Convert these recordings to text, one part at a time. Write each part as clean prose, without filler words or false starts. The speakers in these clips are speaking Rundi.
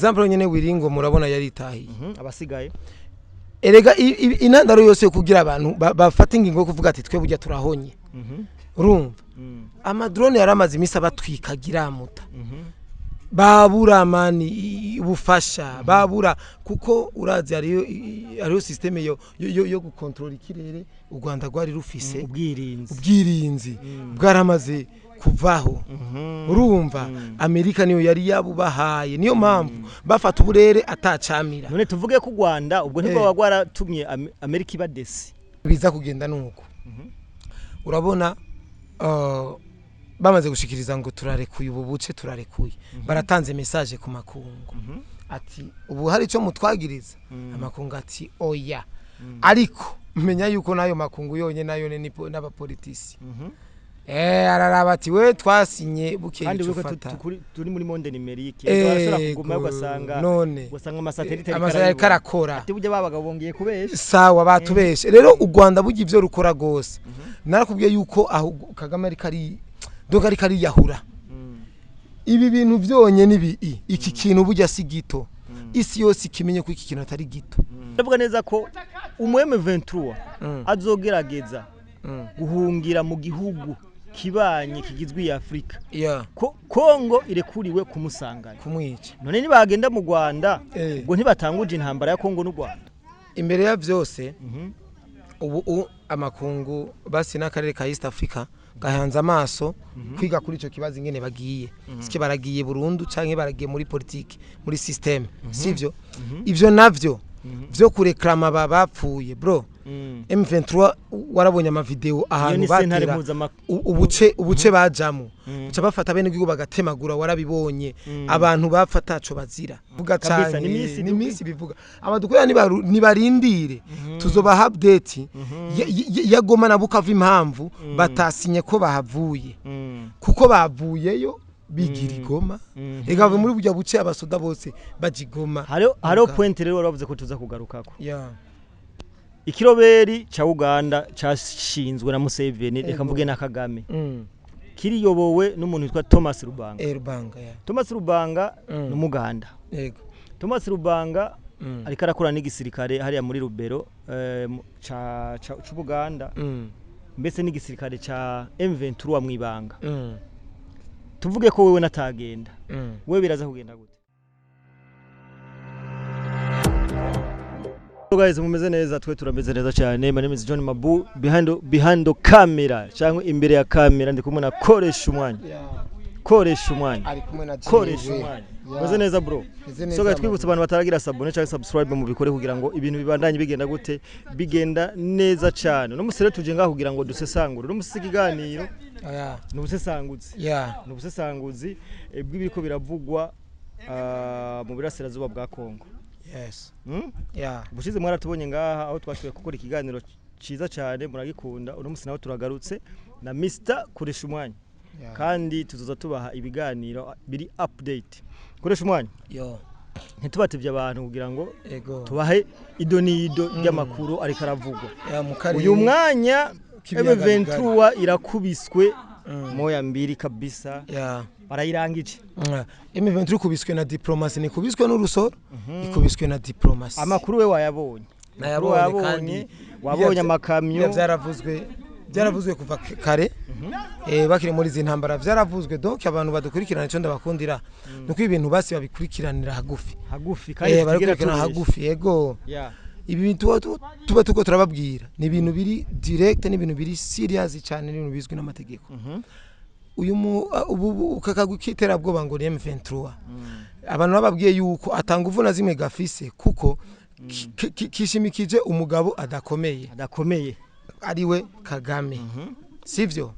Exemple nyene Wiringo murabona yaritahiye. Abasigaye. Erega intandaro yose yo kugira abantu bafata ingingo yo kuvuga ati twe burya turahonye, urumva, amadrone yaramaze iminsi abatwikagira muta, babura mani ubufasha babura, kuko urazi hariyo système yo gukontorora ikirere u Rwanda rwari rufise. Ubwirinzi. Ubwirinzi bwaramaze kuvaho. Urumva, Amerika niyo yari yabubahaye, niyo mpamvu bafata uburere atacamira. None tuvuge ko u Rwanda ubwo ntibwo rwaratumye Amerika iba déçue? Biza kugenda nuko urabona, bamaze gushikiriza ngo turarekuye ubu buce, turarekuye, baratanze message ku makungu ati ubu hari icyo mutwagiriza. Amakungu ati oya, ariko menya yuko n'ayo makungu yonyine nayo ni n'abapolitisi. Araraba ati we twasinye bukeye. Kandi ico wibuke ufata. Turi muri monde numérique, barashobora kuguma ugasanga none ugasanga amasatelite amasatelite ariko arakora. Ati burya babaga bongeye kubesha. Sawa, batubeshe rero. U Rwanda burya ivyo rukora gose, narakubwiye yuko aho Kagame ariko ari donc ariko ariyahura. Ibi bintu vyonyene ibi iki kintu burya si gito, isi yose ikimenye ko iki kintu atari gito. Ndavuga neza ko umu M23 azogerageza guhungira mu gihugu kibanye kigizwe iya Afrika, ko Kongo irekuriwe kumusanganya. Kumwica. None nibagenda mu Rwanda, ubwo ntibatanguje intambara ya Kongo n'u Rwanda? Imbere ya vyose, ubu amakungu basi n'akarere ka East Africa gahanze amaso kwiga kuri ico kibazo, ingene bagiye sike baragiye burundu canke baragiye muri politique, muri système, sivyo? Ivyo navyo vyo kureklama bapfuye bro. M23 warabonye amavideo Iyo ahantu ni sentare batera ubuce bajamo, uca bafata bene gihugu bagatemagura, warabibonye, abantu bapfa ataco bazira vuga. Kabisa, cane ni misi ni misi bivuga abadukorera nibarindire tuzobaha update ya Goma na Bukavu, impamvu batasinye ko bahavuye, kuko bavuyeyo bigira igoma. Ega bavuye muri burya buce, abasoda bose baja igoma. Hariho point rero wari wavuze ko tuza kugarukako. Yeah. Ikiroberi ca Uganda cashinzwe na Museveni, reka Ego. mvuge na Kagame, kiriyobowe n'umuntu witwa Thomas Rubanga. Rubanga, yeah. Thomas Rubanga ni umuganda. Thomas Rubanga ariko arakora n'igisirikare hariya muri Rubero c'Ubuganda, mbese n'igisirikare ca M23 mwibanga. Tuvuge ko wewe natagenda, wewe biraza kugenda gute? Hello guys, mumeze neza? Twe turameze neza cyane. My name is John Mabu, behind the camera cyangwa imbere ya kamera ndi kumwe na Koresha Umwanya. Koresha Umwanya. Ari kumwe na Koresha Jewe. Umwanya. Yeah. Meze neza, bro? Meze neza, So guys, twibutsa Mabu. abantu bataragira s'abonner cyangwa subscribe, mu bikore kugira ngo ibintu bibandanye bigenda gute, bigenda neza cyane. No musere tuje ngaho kugira ngo dusesangure no musige iganiro. Ni ubusesanguzi, ni ubusesanguzi bw'ibiriko biravugwa mu burasirazuba bwa Kongo. Yeah. Ubushize mwaratubonye ngaha aho twashoboye gukora ikiganiro ciza cyane, muragikunda. Uno musi nawe turagarutse na Mr Koresha Umwanya. Kandi tuzoza tubaha ibiganiro biri update. Koresha Umwanya, Yo. ntitubatevye abantu kugira ngo Ego. tubahe ido n'ido ry'amakuru ariko aravugwa Yeah, mu karere uyu mwanya. k'ibiyaga. M23 irakubiswe moya mbiri kabisa, barayirangije. M23 ikubiswe na diplomasi, nikubiswe n'urusoro, ikubiswe na diplomasi. Amakuru we wayabonye? Nayabonye. Wayabonye, kandi wabonye amakamyo. Biriya byaravuzwe kuva kare, bakiri muri izi ntambara byaravuzwe. Donc abantu badukurikirana, icyo ndabakundira nuko ibintu basi babikurikiranira hagufi. Hagufi kandi tutigera barakurikirana tubesha. hagufi, yego. Ibi bintu tuba tuko turababwira ni ibintu biri direct, ni ibintu biri serious cyane, ni ibintu bizwi n'amategeko. Uyu ubu kakagwi k'iterabwoba ngo ni M23, abantu bababwiye yuko atanga na zimwe gafise, kuko kishimikije umugabo adakomeye, adakomeye, ariwe Kagame, sivyo?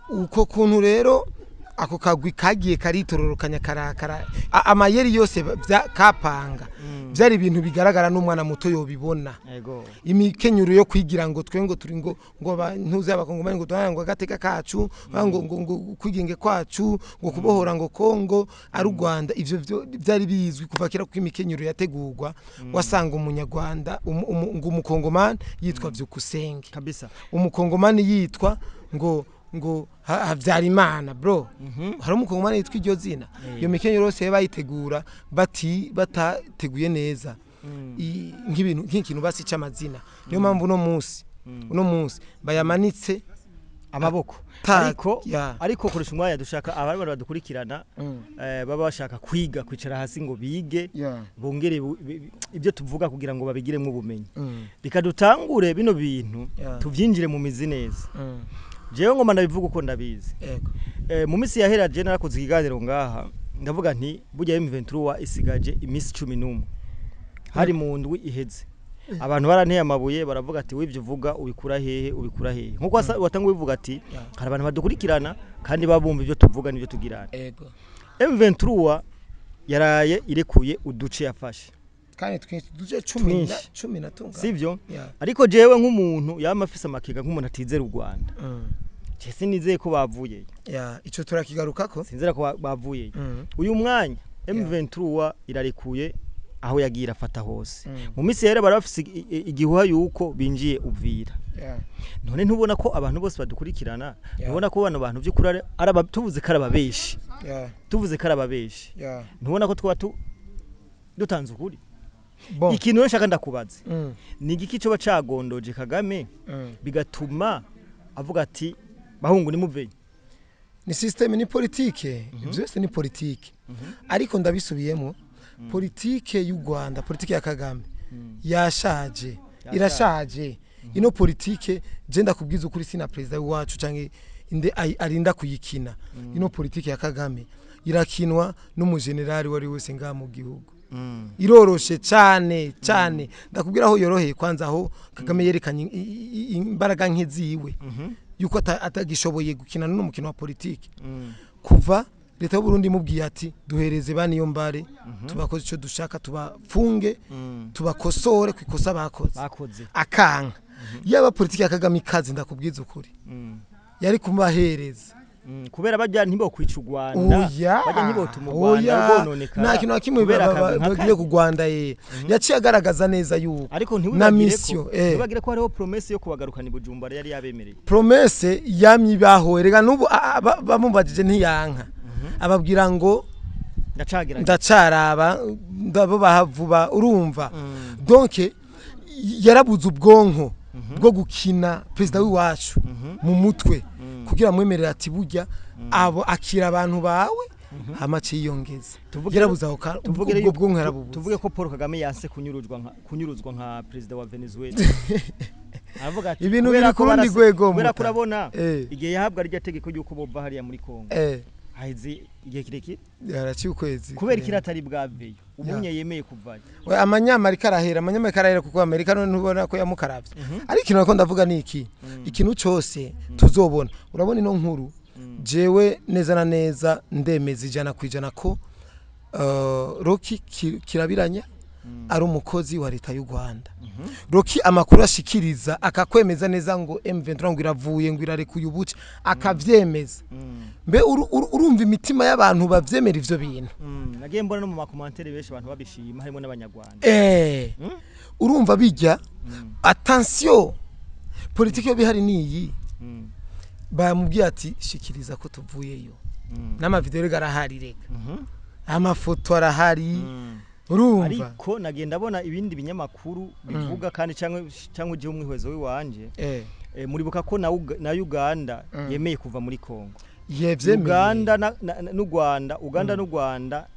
Uko kuntu rero ako kagwi kagiye karitororokanya karakara amayeri yose kapanga, byari ibintu bigaragara n'umwana muto yobibona. Imikenyero yo kwigira ngo twe ngo turi ngo ntuzi abakongomani ngo duhana ngo agateka kacu, ngo kwigenge kwacu, ngo kubohora ngo Kongo ari u Rwanda, ivyo byari bizwi kuva kera, kuko imikenyero yategurwa wasanga umunyarwanda ngo umukongomani yitwa Byukusenge, kabisa umukongomani yitwa ngo Ngo Habyarimana, bro, hari umukongomani yitwa iryo zina. Iyo mikenyero yose bayitegura bati batateguye neza nk'ibintu, nk'ikintu basi c'amazina. Niyo mpamvu uno munsi bayamanitse amaboko. Ariko ariko kurusha umwanya dushaka abari badukurikirana, baba bashaka kwiga, kwicara hasi ngo bige, bongere ibyo tuvuga kugira ngo babigiremo ubumenyi. Reka dutangure bino bintu, tuvyinjire mu mizi neza. Jewe ngoma ndabivuga uko ndabizi. Mu minsi yahera je narakoze ikiganiro ngaha, ndavuga nti burya M23 isigaje iminsi 11. Hari mu ndwi iheze, abantu baranteye amabuye, baravuga ati: "Wivyo uvuga ubikura hehe? Ubikura hehe?" Nkuko watanga ubivuga ati hari abantu badukurikirana kandi babumva ibyo tuvuga n'ibyo tugirana. M23 yaraye irekuye uduce yafashe. Kandi twinshi, duce 10 na Twinshi. 10 na tunga. Sivyo? Ariko jewe nk'umuntu yama afise amakenga, nk'umuntu atizera u Rwanda, je sinizeye ko bavuyeyo. Yeah, ico turakigarukako. Sinzera ko bavuyeyo. Uyu mwanya M23 irarekuye aho yagiye irafata hose. Mu minsi yera bari bafise igihuha yuko binjiye Uvira. None ntubona ko abantu bose badukurikirana, ntubona ko bano bantu by'ukuri tuvuze ko ari ababeshi, tuvuze ko ari ababeshi, ntubona ko twaba dutanze ukuri? Bon. Ikintu rero nshaka ndakubaza, ni igiki coba cagondoje Kagame bigatuma avuga ati: "Bahungu, nimuveyo"? Ni système, ni politike, ibyo byose ni politike. Ariko ndabisubiyemo, politike y'u Rwanda, politike ya Kagame yashaje, irashaje ino politike. Je ndakubwiza ukuri, sina perezida w'iwacu canke inde arinda kuyikina. Ino politike ya Kagame irakinwa n'umujenerali wari wese ngaha mu gihugu. Iroroshe cyane cyane. Ndakubwira aho yoroheye. Kwanza aho Kagame yerekanye imbaraga nke ziwe, yuko atagishoboye gukina n'uno mukino wa politike, kuva leta y'u Burundi imubwiye ati: "Duhereze ba niyo mbare, tubakoze icyo dushaka, tubafunge, tubakosore ku ikosa bakoze," bakoze, akanka. Yaba politiki ya Kagame ikaze, ndakubwiza ukuri, yari kubahereza. Kubera bajya ntibokwica u Rwanda, Oya. bajya ntibotuma u Rwanda Oya. rwononekara Nta kintu na kimwe kubera akazi nka bagiye karya. ku Rwanda. Ye yaciye agaragaza neza yuko Ariko na ntiwibagire mission ko ntiwibagire ko hariho promesse yo kubagarukana i Bujumbura yari yabemereye. Promesse yamye ibaho erega. N'ubu bamubajije ntiyanka, ababwira ngo Ndacagerageza. "Ndacaraba, ndababaha vuba." Urumva, donc yarabuze ubwonko bwo gukina, perezida w'iwacu, mu mutwe kugira amwemerere ati: "Burya abo akira abantu bawe," hama ciyongeza. Yarabuze aho Tuvuge ubwo bwonko yarabubuze. Tuvuge ko Paul Kagame yanse kunyuruzwa nka perezida wa Venezuela. Aravuga ati Ibintu kubera biri ko ku rundi rwego, kubera muta. ko urabona igihe yahabwa rya tegeko ry'uko bova hariya muri Kongo, haheze igihe kirekire. Yaraciye ukwezi. Kubera iki atari bwaveyo ubunye yemeye kuvayo? We, amanyamerika arahera, amanyamerika arahera, kuko Amerika none ntubona ko yamukaravye. Ariko ikintu nako ndavuga ni iki: ikintu cose tuzobona, urabona ino nkuru, jewe neza na neza ndemeza 100% ko Roki Kirabiranya ari umukozi wa leta y'u Rwanda. Roki amakuru ashikiriza akakwemeza neza ngo M23 ngo iravuye, ngo irarekuye ubuce, akavyemeza. Mbe urumva imitima y'abantu bavyemera ivyo bintu? Nagiye mbona no mu ma commentaires benshi abantu babishima, harimo n'abanyarwanda. Urumva bijya, attention, politiki yo bihari niyi. Bamubwiye ati: "Shikiriza ko tuvuyeyo." N'amavideo rega arahari, rega amafoto arahari. Urumva? Ariko nagenda mbona ibindi binyamakuru bivuga kandi cyangwa uje umwihwezo w'iwanje, muribuka ko na Uganda yemeye kuva muri Kongo. Yevyemeye. Uganda n'u Rwanda, Uganda n'u Rwanda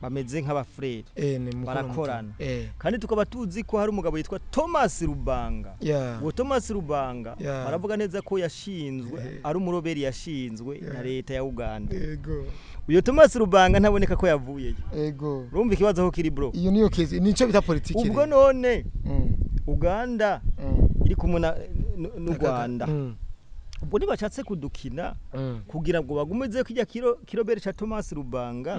bameze nk'abafrere, Ni mukuru. barakorana. Muto. Kandi tukaba tuzi ko hari umugabo yitwa Thomas Rubanga. Uwo Thomas Rubanga baravuga neza ko yashinzwe, ari umuroberi yashinzwe na leta ya Uganda. Uyo Thomas Rubanga ntaboneka ko yavuyeyo. Urumva ikibazo aho kiri, bro? Iyo niyo case, nico bita politiki Ubwo rero. none Uganda iri kumwe n'u Rwanda, ubwo ntibashatse kudukina kugira ngo bagumeze kijya kiroberi ca Thomas Rubanga,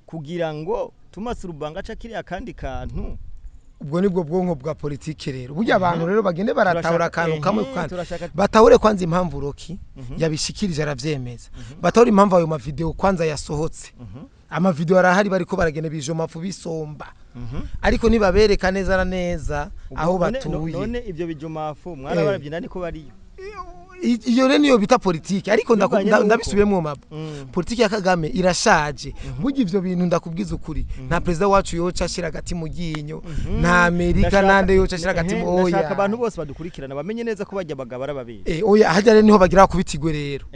kugira ngo Thomas Rubanga aca kiriya kandi kantu? Ubwo nibwo bwonko bwa politiki rero. Burya abantu rero bagende baratahura akantu kamwe kandi batahure kwanza impamvu Roki yabishikirije aravyemeza, batahure impamvu ayo mavideo kwanza yasohotse. Amavideo arahari, bariko baragenda bijomafu bisomba, ariko nibabereka neza na neza aho None batuye. None ibyo bijomafu mwarabarabye nani ko bariyo? Iyo rero niyo bita politiki, ariko Bivanye n'uko. Ndabisubiyemwo mabo. Politiki ya Kagame irashaje. Burya ivyo bintu, ndakubwiza ukuri, nta perezida wacu yoca ashira agati mu ryinyo, nta Amerika nande yoca ashira agati mu Ndashaka oya. abantu bose badukurikirana bamenye neza ko bajya bagabo ari ababiri. Oya, hajya rero niho bagira kubitigwe rero.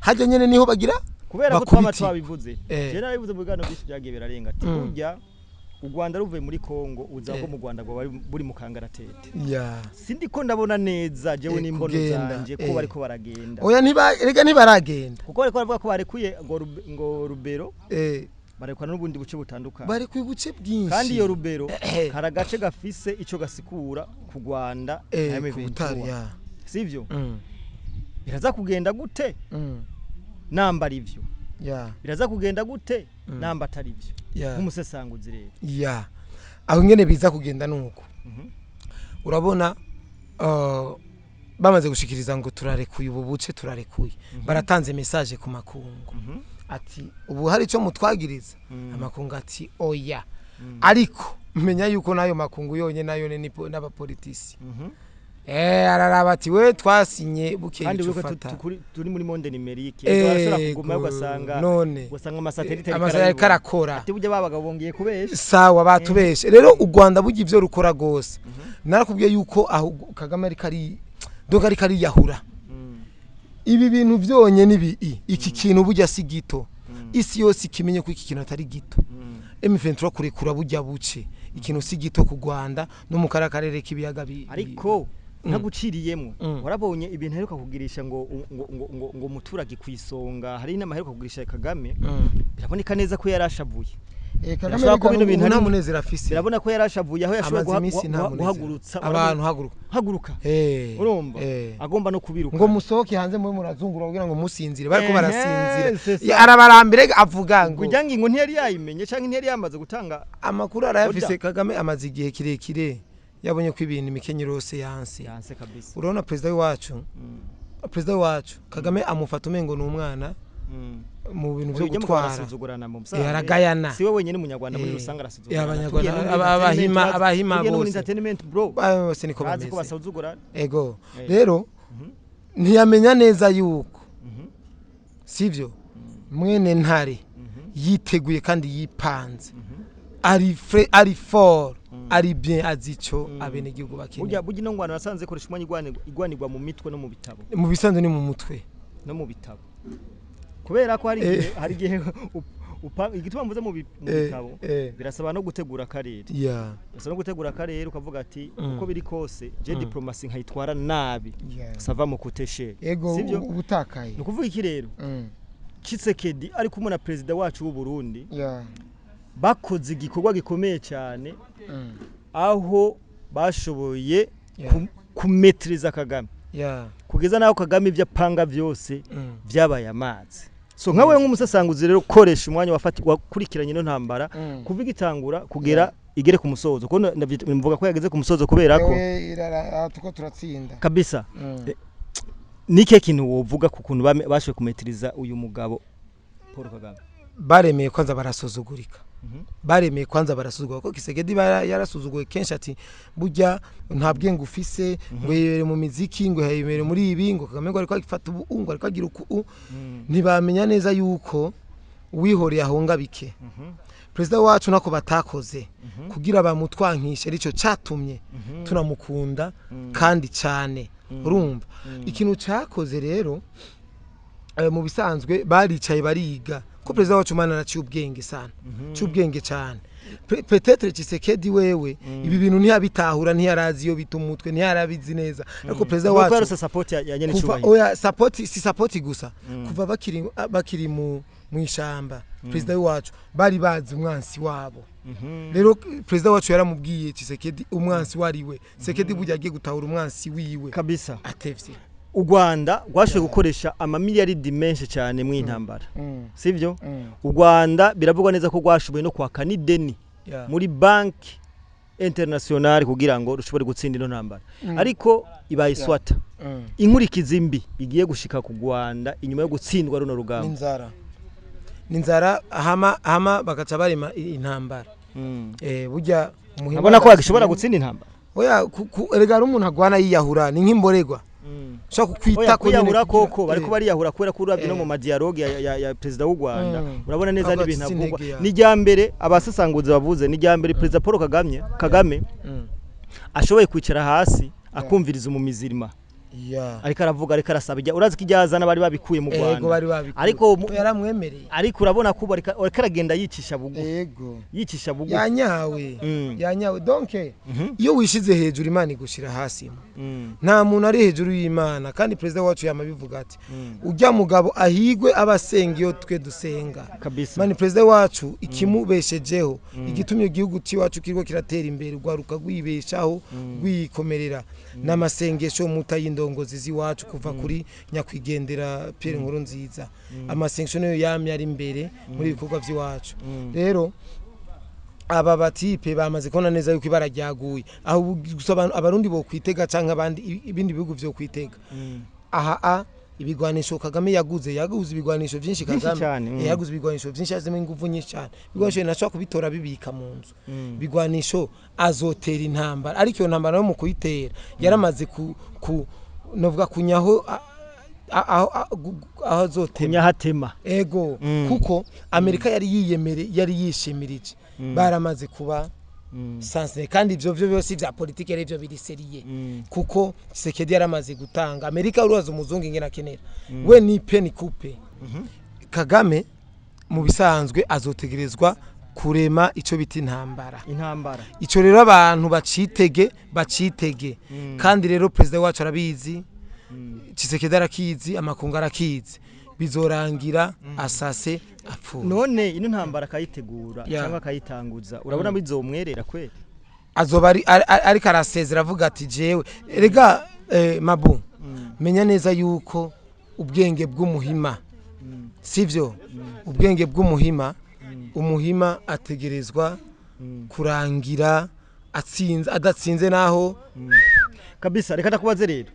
Hajya nyene niho bagira Kubera ko twaba bakubiti. twabivuze. Je narabivuze mu biganiro byinshi byagiye birarenga ati burya u Rwanda ruvuye muri Kongo uza ko mu Rwanda rwoba buri mu kangaratete. Sindi ko ndabona neza jewe n'imbono kugenda, zanje ko bariko baragenda. Oya, ntiba erega ntibaragenda. Kuko bariko baravuga ko barekuye ngo Rubero, barekwa n'ubundi buce butandukanye. Bari ku buce bwinshi. Kandi iyo Rubero hari agace gafise ico gasikura ku Rwanda na ku M23. butari ya. Sivyo? Biraza kugenda gute namba ari ivyo? Biraza kugenda gute namba atari ivyo? Nk'umusesanguzi rero. Ya, aho ngene biza kugenda nuko urabona bamaze gushikiriza ngo turarekuye ubu buce, turarekuye, baratanze message ku makungu ati ubu hari icyo mutwagiriza. Amakungu ati oya. Ariko menya yuko nayo makungu yonyene nayo ni n'abapolitisi. Araraba ati we twasinye bukeye Kandi ico wibuke ufata. Turi muri monde numérique, barashobora kugumayo ugasanga none ugasanga amasatelite amasatelite arakora. Ati burya babagabo bongeye kubesha. Sawa, batubeshe rero. U Rwanda burya ivyo rukora gose, narakubwiye yuko aho Kagame ariko ari donc ariko ariyahura. Ibi bintu vyonyene ibi iki kintu burya si gito, isi yose ikimenye ko iki kintu atari gito. M23 kurekura burya buce, ikintu si gito ku Rwanda no mu karere k'ibiyaga Ariko ntaguciriyemwo, warabonye ibintu aheruka kugirisha ngo umuturage kwisonga, hari inama aheruka kugirisha Kagame. Biraboneka neza ko yarashavuye. Kagame Birashobora ko bino ubu bintu nta ari munezero afise. Birabona ko yarashavuye aho yashoboye Amaze iminsi nta munezero. guhagurutsa abantu, haguruka. Haguruka. Urumva agomba no kubiruka. Ngo musohoke hanze mube murazungura kugira ngo musinzire, bariko barasinzira. C'est ça. Arabarambire avuga ngo Kugira ngo ntiyari yayimenye canke ntiyari yamaze gutanga amakuru arayafise. Oda. Kagame amaze igihe kirekire yabonye ko ibintu imikenyero yose yanse. Yanse kabisa. Urabona perezida w'iwacu, perezida wacu Kagame amufata umengo ni umwana mu bintu byo Uyu mugabo gutwara. arasuzugurana mu busanzwe. Aragayana. Si we wenyine umunyarwanda muri rusange arasuzugurana. Abanyarwanda, Tugiye no muri Abahima, entertainment, Abahima tugiye no muri bose. entertainment bro. Bose niko Bazi ko bameze. basuzugurana. Ego. Rero ntiyamenya neza yuko sivyo mwene ntare yiteguye kandi yipanze, ari frais, ari fort, ari bien, azi ico abenegihugu bakeneye. Burya ino ngwano nasanze ikoresha umwanya igwanirwa mu mitwe no mu bitabo. Mu bisanzwe ni mu mutwe. No mu bitabo. Kubera ko hari igihe igituma mvuze mu bitabo, birasaba no gutegura akarere. Birasaba no gutegura akarere ukavuga ati uko biri kose je diplomatie nkayitwara nabi, ça va me coûter cher. Ego. Sivyo? Ubutakaye. Ni ukuvuga iki rero? Tshisekedi ari kumwe na perezida wacu w'u Burundi bakoze igikorwa gikomeye cyane aho bashoboye kumetiriza Kagame kugeza naho Kagame ibyo apanga byose byabaye amazi. So nkawe nk'umusesanguzi rero, koresha umwanya wakurikiranye ino ntambara kuva igitangura kugera igere ku musozo, kuko mvuga ko yageze ku musozo kubera ko Ewe, tuko turatsinda. Kabisa. Nike kintu wovuga ku kuntu bashoboye kumetiriza uyu mugabo Paul Kagame? Baremeye kwanza barasuzugurika. Baremeye kwanza barasuzugura, kuko Tshisekedi yarasuzuguwe kenshi ati burya nta bwenge ufise, ngo yibere mu miziki, ngo yibere muri ibi, ngo Kagame ngo ariko agifata ubu, ngo ariko agira uku. Ntibamenya neza yuko uwihoreye ahonga bike. Perezida wacu nako batakoze kugira bamutwankishe, aricyo catumye tunamukunda kandi cyane. Urumva ikintu cyakoze rero, mu bisanzwe baricaye bariga ko perezida wacu mana araciye ubwenge sana, cy'ubwenge cyane. Peut-être Tshisekedi wewe ibi bintu ntiyabitahura, ntiyarazi iyo bita umutwe, ntiyarabizi neza, ariko perezida Kuko wacu yarose support ya nyene kuva cubahiro. Oya, support si support gusa. Kuva bakiri mu ishamba, perezida wacu bari bazi umwansi wabo. Rero perezida wacu yaramubwiye Tshisekedi umwansi wariwe. Tshisekedi burya agiye gutahura umwansi wiwe Kabisa. atevye. U Rwanda rwashoboye gukoresha amamiliyaridi menshi cyane mu intambara, sivyo? U Rwanda biravugwa neza ko rwashoboye no kwaka n'ideni muri banki internationale kugira ngo rushobore gutsinda ino ntambara, ariko ibaye swata. Inkurikizi mbi igiye gushika ku Rwanda inyuma yo gutsindwa runo rugamba? N'inzara, n'inzara. Hama bagaca barema intambara. Burya umuhima Abona ko bagishobora gutsinda intambara. Oya, erega hari umuntu agwana yiyahura, ni nk'imboregwa. Ushobora kukwita ko kwiyahura koko bariko bariyahura kubera ko uravye no mu madialogue ya perezida w'u Rwanda, urabona neza n'ibintu avugwa. Ni rya mbere abasesanguzi bavuze, ni rya mbere perezida Paul Kagame ashoboye kwicara hasi akumviriza umumizirima. Ariko aravuga, ariko arasaba, urazi ko iryazana bari babikuye mu Rwanda, ariko yaramwemereye. Ariko urabona ko ariko aragenda yicisha bugufi. Yego, yicisha bugufi, yanyawe yanyawe. Donc iyo wishize hejuru Imana igushira hasi. Nta muntu ari hejuru y'Imana, kandi perezida wacu yamabivuga ati ujya mugabo ahigwe abasenga iyo twe dusenga kabisa. Mani perezida wacu ikimubeshejeho, igitumye igihugu cyacu kiriko kiratera imbere, rwaruka rwibeshaho rwikomerera n'amasengesho mutayindo ngozi ziwacu kuva kuri nyakwigendera Pierre Nkurunziza. Amasengesho niyo yamye ari imbere muri ibikorwa by'iwacu. Rero aba batipe bamaze kubona neza yuko ibara ryaguye, aho gusa abarundi bo kwitega canke abandi ibindi bihugu vyo kwitega. Aha ibigwanisho Kagame yaguze ibigwanisho byinshi. Kagame yaguze ibigwanisho byinshi, azemo ingufu nyinshi cyane. Ibigwanisho nashobora kubitora bibika mu nzu. Ibigwanisho azotera intambara, ariko iyo ntambara yo mu kuyitera yaramaze ku novuga kunyaho aho azotema, kunyahatema. Ego, kuko Amerika yari yiyemere, yari yishimirije, baramaze kuba sanse. Kandi ivyo byo byose vya politike ari byo biri seriye, kuko Tshisekedi yaramaze gutanga Amerika. Uraza umuzungu ingena akenera we ni pe ni coupe. Kagame mu bisanzwe azotegerezwa kurema ico bita intambara. Ico rero abantu bacitege. Kandi rero president wacu arabizi, Tshisekedi arakizi, amakungu arakizi, bizorangira asase apfuye. None ino ntambara akayitegura cyangwa akayitanguza, urabona bizomwerera kweli? Azoba ariko arasezera avuga ati jewe rega mabu menya neza yuko ubwenge bw'umuhima, sivyo? Ubwenge bw'umuhima, umuhima ategerezwa kurangira atsinze adatsinze naho kabisa. Reka ndakubaze rero,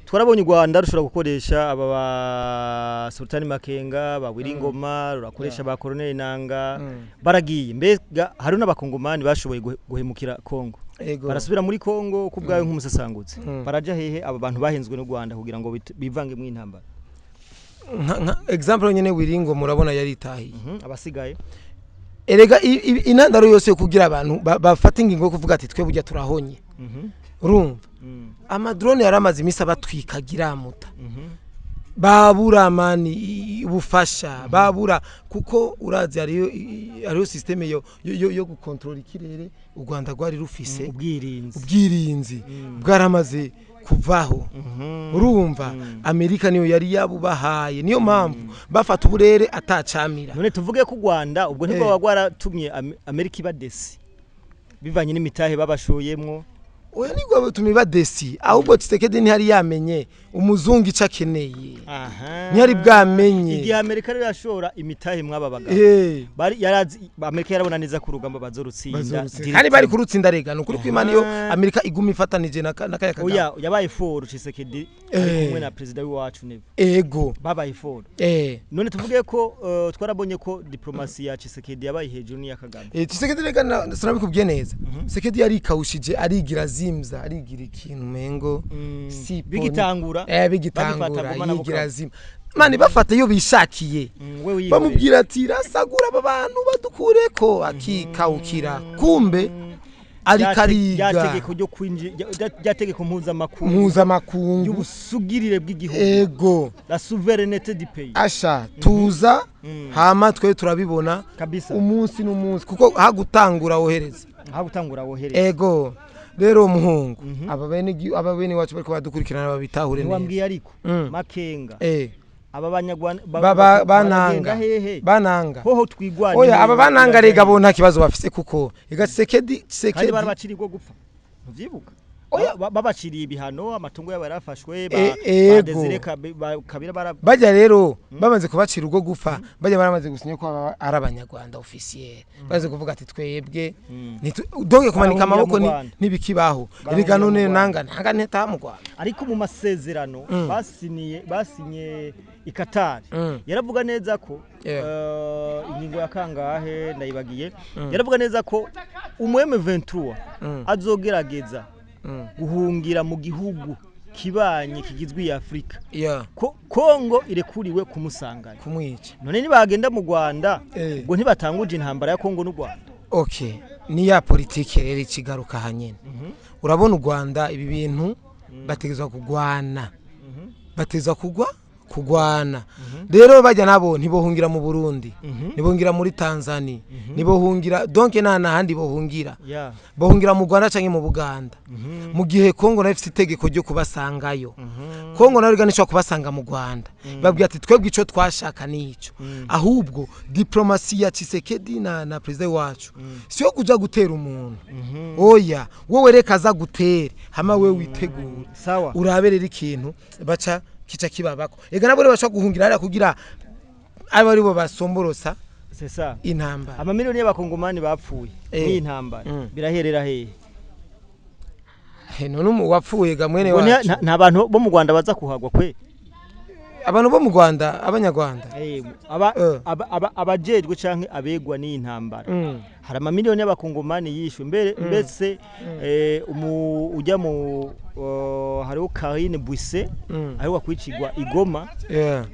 twarabonye u Rwanda rushobora gukoresha aba ba Sultani Makenga, ba Wiringoma, rurakoresha ba Colonel Nanga, baragiye. Mbega hari n'abakongomani bashoboye guhemukira Kongo, barasubira muri Kongo ku bwawe nk'umusesangutse, baraja hehe aba bantu bahenzwe n'u Rwanda kugira ngo bivange mu intambara? Example nyene Wiringo murabona yaritahiye, abasigaye erega intandaro yose kugira abantu bafata ingingo yo kuvuga ati twe burya turahonye. Urumva amadrone yaramaze imisi abatwikagira muta, babura mani ubufasha babura, kuko urazi hariyo systeme yo gukontrola ikirere u Rwanda rwari rufise, ubwirinzi bwaramaze kuvaho. Urumva Amerika niyo yari yabubahaye, niyo mpamvu bafata uburere atacamira. None tuvuge ko u Rwanda ubwo ntibwo gwaratumye Amerika ibadesi bivanye n'imitahe babashoyemwo? Oya, nigwa batumye badesi, ahubwo Tshisekedi ntihari yamenye umuzungu ico akeneye. Ntihari bwamenye igihe Amerika rero yashora imitahe mwaba bagabo, bari yarazi Amerika yarabona neza ku rugamba bazorutsinda, kandi bari kurutsinda. Rega nukuri kw'Imana iyo Amerika iguma ifatanije na kaya Kagame. Oya, yabaye foro Tshisekedi ari kumwe na president w'iwacu Neva. Ego, babaye foro. None tuvuge ko twarabonye ko diplomasi ya Tshisekedi yabaye hejuru n'iya Kagame. Tshisekedi rega sinabikubwiye neza. Tshisekedi yarikawushije, arigira zimza, arigira ikintu mengo si bigitangura, bigitangura yigira zimza mani bafata iyo bishakiye, bamubwira ati rasagura aba bantu badukureko, akikawukira. Kumbe ariko ariga ryategeko ryo kwinjira, ryategeko mpuzamakungu y'ubusugirire bw'igihugu. Ego, la souveraineté du pays. Asha tuza hama twe turabibona kabisa umunsi n'umunsi, kuko hagutangura wohereza, hagutangura wohereza. Ego rero umuhungu aba bene wacu bariko badukurikirana babitahure neza. Wambwiye ariko Makenga aba banyagwana bananga bananga hoho twigwana. Oya, aba bananga rega bo nta kibazo bafise, kuko ega Tshisekedi kandi barabaciriye gupfa, muvyibuka? Babaciriye ibihano, amatungo yabo yarafashwe, ba Desire Kabila bajya rero bamaze kubacira urwo gupfa, bajya baramaze gusinya ko ari abanyarwanda officiel, baze kuvuga ati twebwe donke kumanika amaboko nibikibaho. Erega none nanga nteta mu Rwanda. Ariko mu masezerano basinye i Qatar yaravuga neza ko ingingo ya kangahe ndayibagiye, yaravuga neza ko umu M23 azogerageza guhungira mu gihugu kibanyi kigizwe ya Afrika, Yeah. ko Kongo irekuriwe kumusanganya, kumwica. None nibagenda mu Rwanda, Eh. ubwo ntibatanguje intambara ya Kongo n'u Rwanda? Okay, ni ya politike rero ikigaruka hanyene. Urabona u Rwanda, ibi bintu bategezwa kugwana, bateza kugwa kugwana. Rero bajya nabo ntibohungira mu Burundi, ntibohungira muri Tanzania, ntibohungira, donc nta n'ahandi bohungira. Bohungira mu Rwanda canke mu Buganda, mu gihe Kongo nayo ifite itegeko ryo kubasangayo. Kongo nayo rigana ishobora kubasanga mu Rwanda, babwira ati twebwe ico twashaka nico. Ahubwo diplomasi ya Tshisekedi na president wacu siyo kuja gutera umuntu. Oya, wowe reka aza gutere, hama wewe witegure. Sawa. Urabe rero ikintu baca kica kibabako. Ega nabo rero bashobora guhungira hariya kugira abe aribo basomborosa C'est ça. intambara. Amamiliyoni y'abakongomani bapfuye Eh. n'iyi ntambara, biraherera hehe? He, none wapfuye ga mwene Ubwo wacu. Nta bantu bo mu Rwanda baza kuhagwa kwe? Abantu bo mu Rwanda, abanyarwanda? Eh, Eh. abajejwe canke abegwa n'iyi ntambara, hari amamiliyoni y'abakongomani yishwe mbere. Mbese ujya mu hariho Karine Buisse aheruka kwicirwa i Goma.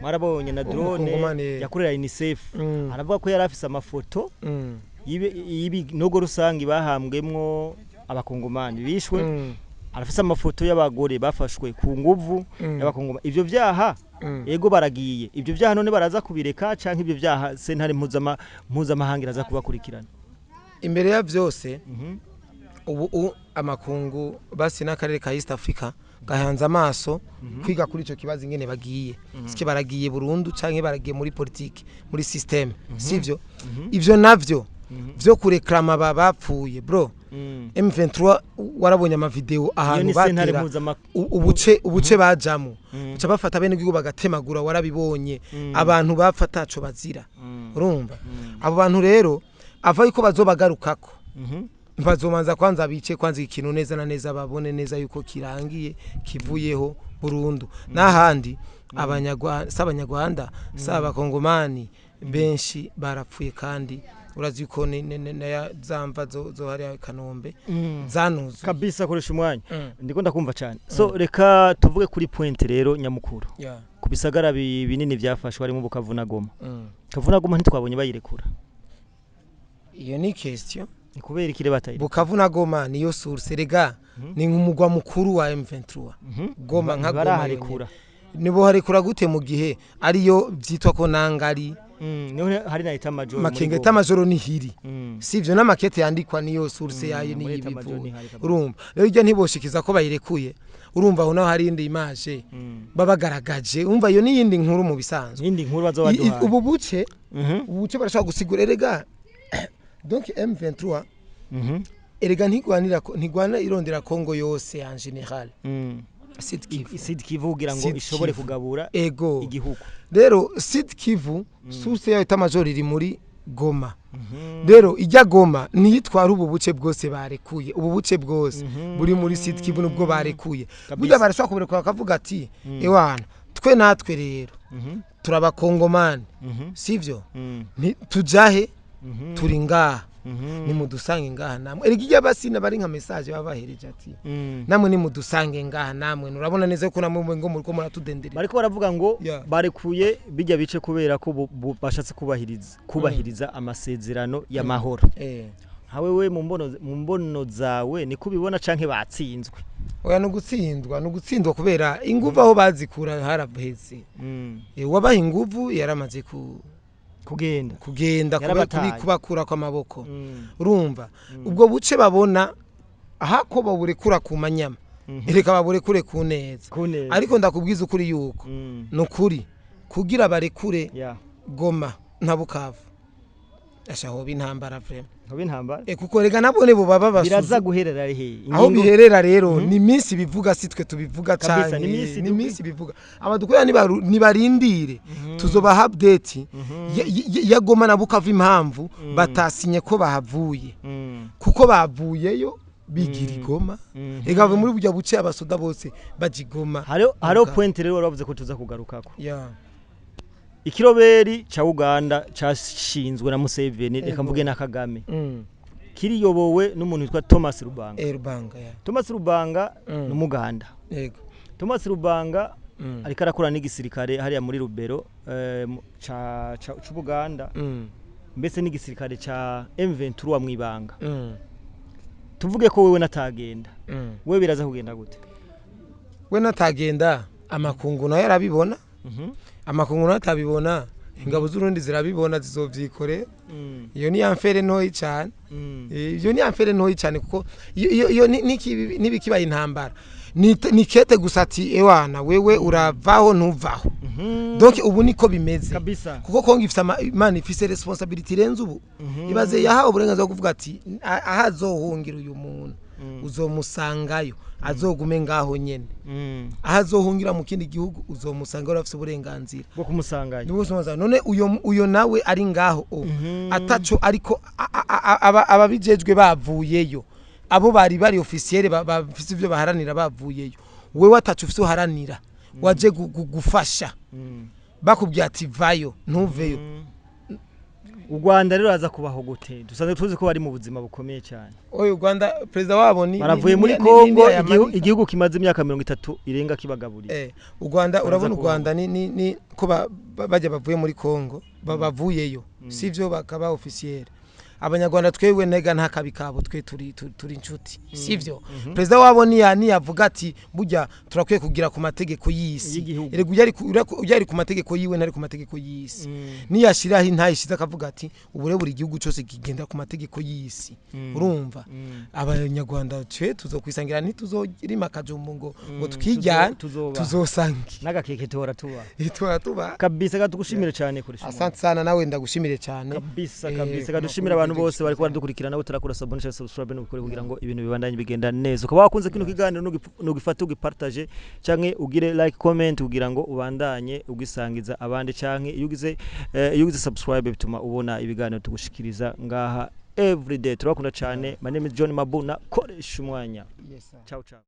Mwarabonye na drone Umukongomani. yakorera UNICEF. Aravuga ko yari afise amafoto y'ibinogo rusangi bahambwemwo abakongomani bishwe. Arafise amafoto y'abagore bafashwe ku nguvu y'abakongomani. Ivyo vyaha, ego baragiye, ivyo vyaha none baraza kubireka, canke ivyo vyaha sentare mpuzamahanga iraza kubakurikirana? Imbere ya byose, ubu amakungu basi n'akarere ka East Africa gahanze amaso kwiga kuri ico kibazo, ingene bagiye sike baragiye burundu canke baragiye muri politike, muri système, sivyo? Ivyo navyo vyo kureklama bapfuye, bro. M23 warabonye amavideo Iyo ahantu ni sentare batera ubuce bajamo, baca bafata bene gihugu bagatemagura, warabibonye. Abantu bapfa ataco bazira. Urumva abo bantu rero ava yuko bazobagarukako, bazomanza kwanza bice kwanza ikintu neza na neza, babone neza yuko kirangiye, kivuyeho burundu. N'ahandi abanyarwanda si abanyarwanda, si abakongomani benshi barapfuye, kandi urazi ko na za mva zo hariya Kanombe zanuzuye. Kabisa, koresha umwanya. Ndiko ndakumva cyane. So reka tuvuge kuri point rero nyamukuru, ku bisagara binini byafashwe harimo Bukavu na Goma. Bukavu na Goma ntitwabonye bayirekura. Iyo ni question. Ni kubera ikire batayireka? Bukavu na Goma niyo source rega, ni nk'umugwa mukuru wa M23. Goma nka Goma Baraharekura. Nibo harekura gute mu gihe ariyo byitwa ko nangari? Niho hari na état-major muri Makenga Goma. État-major nihiri. Sivyo? N'amakete yandikwa niyo source yayo. Muri Niyo état-major ibivuye. nihari kabisa. Urumva rero iryo ntiboshikiza ko bayirekuye. Urumva aho naho hari indi image babagaragaje. Umva, iyo ni yindi nkuru mu bisanzwe. Iyindi nkuru bazoba baduhaye. Ubu buce, ubu buce barashobora gusigura erega. Donc M23 erega ntigwanira ntigwana irondera Kongo yose en général. Sud Kivu. Sud Kivu kugira ngo Sud ishobore Kivu. kugabura Ego. igihugu. Rero Sud Kivu, source yayo état-major iri muri Goma. Rero ijya Goma niyitwara ubu buce bwose barekuye. Ubu buce bwose buri muri Sud Kivu nubwo barekuye. Burya barashobora kuburekura bakavuga ati ewana, twe natwe rero turabakongomani, sivyo? Tujahe? Turi ngaha, nimudusange ngaha namwe. Erega ijya basina bari nka message baba bahereje ati namwe nimudusange ngaha namwe, nurabona neza ko namwe ngo muriko muratudenderera. Bariko baravuga ngo barekuye bijya bice kubera ko bashatse kubahiriza amasezerano y'amahoro. Nka wewe mu mbono zawe niko ubibona, canke batsinzwe? Oya, ni ugutsindwa, ni ugutsindwa kubera inguvu aho bazikura haraheze. Uwabaha inguvu yaramaze kugenda. Kugenda Yarabataye. Kubakura kw'amaboko. Urumva ubwo buce babona ahako baburekura ku manyama, reka baburekure ku neza. Ku neza. Ariko ndakubwiza ukuri yuko ni ukuri kugira barekure Goma na Bukavu asha hoba intambara vraiment. Hoba intambara. Kuko rega nabone bo baba Biraza basuzu guherera hehe? Aho biherera rero ni iminsi bivuga, si twe tubivuga. Kabisa, Canke ni iminsi ni iminsi bivuga. Abadukorera nibarindire, tuzobaha update ya Goma na Bukavu, impamvu batasinye ko bahavuye, kuko bavuyeyo bigira igoma. Ega muri burya buce abasoda bose baja igoma. Hariho Bukavu. point rero wari wavuze ko tuza kugarukako. Ikiroberi ca Uganda cashinzwe na Museveni, reka mvuge na Kagame, kiriyobowe n'umuntu witwa Thomas Rubanga. Rubanga, ya. Thomas Rubanga ni umuganda. Yego. Thomas Rubanga ariko arakora n'igisirikare hariya muri Rubero ca c'Ubuganda, mbese n'igisirikare ca M23 mwibanga. Tuvuge ko wewe natagenda, wewe biraza kugenda gute? We natagenda, amakungu nayo arabibona. Amakungu nayo atabibona, ingabo z'Urundi zirabibona, zizovyikorera. Iyo ni affaire ntoyi cyane. Iyo ni affaire ntoyi cyane, kuko iyo nibikibaye intambara ni kete gusa ati ewana wewe uravaho ntuvaho. Donc ubu niko bimeze kabisa, kuko Kongo ifite imana ifise responsabilité irenze ubu. Ibaze yahawe uburenganzira bwo kuvuga ati aha azohungira uyu muntu uzomusangayo, azogume ngaho nyene. Aho azohungira mu kindi gihugu uzomusanga, urafise uburenganzira bwo kumusangayo. None uyo nawe ari ngaho ataco, ariko ababijejwe bavuyeyo, abo bari officiel bafise ivyo baharanira bavuyeyo, wewe ataco ufise uharanira, waje gufasha, bakubwiye ati vayo ntuveyo. U Rwanda rero aza kubaho gute? Dusanzwe tuzi ko bari mu buzima bukomeye cyane. Oyo Rwanda, president wabo ni baravuye muri Kongo, igihugu kimaze imyaka 30 irenga kibagaburiye. U Rwanda urabona, u Rwanda ni ko bajya bavuye muri Kongo bavuyeyo, sivyo, bakaba officiel. Abanyarwanda twewe nega nta kabi kabo, twe turi inshuti, sivyo? President wabo ni yavuga ati burya turakwiye kugira ku mategeko y'isi, erega ujya ku mategeko yiwe ntari ku mategeko y'isi. Niyashiraho intayishize akavuga ati ubure buri gihugu cyose kigenda ku mategeko y'isi. Urumva abanyarwanda twe tuzokwisangira, ntituzorima akajumbu ngo tukijyane, tuzosangira n'agakeke tora tuba kabisa. Katugushimire cyane kuri. Asante sana, nawe ndagushimire cyane kabisa kabisa. Kadushimira abantu bose bari baradukurikirana, utarakora s'abonner cyangwa subscribe n'ubikore kugira ngo ibintu bibandanye bigenda neza. Ukaba wakunze kino kiganiro, nugifate ugipartage canke ugire like, comment kugira ngo ubandanye ugisangiza abandi, canke iyo ugize subscribe bituma ubona ibiganiro tugushikiriza ngaha every day. Turabakunda cyane. My name is John Mabuna, koresha umwanya. Ciao ciao.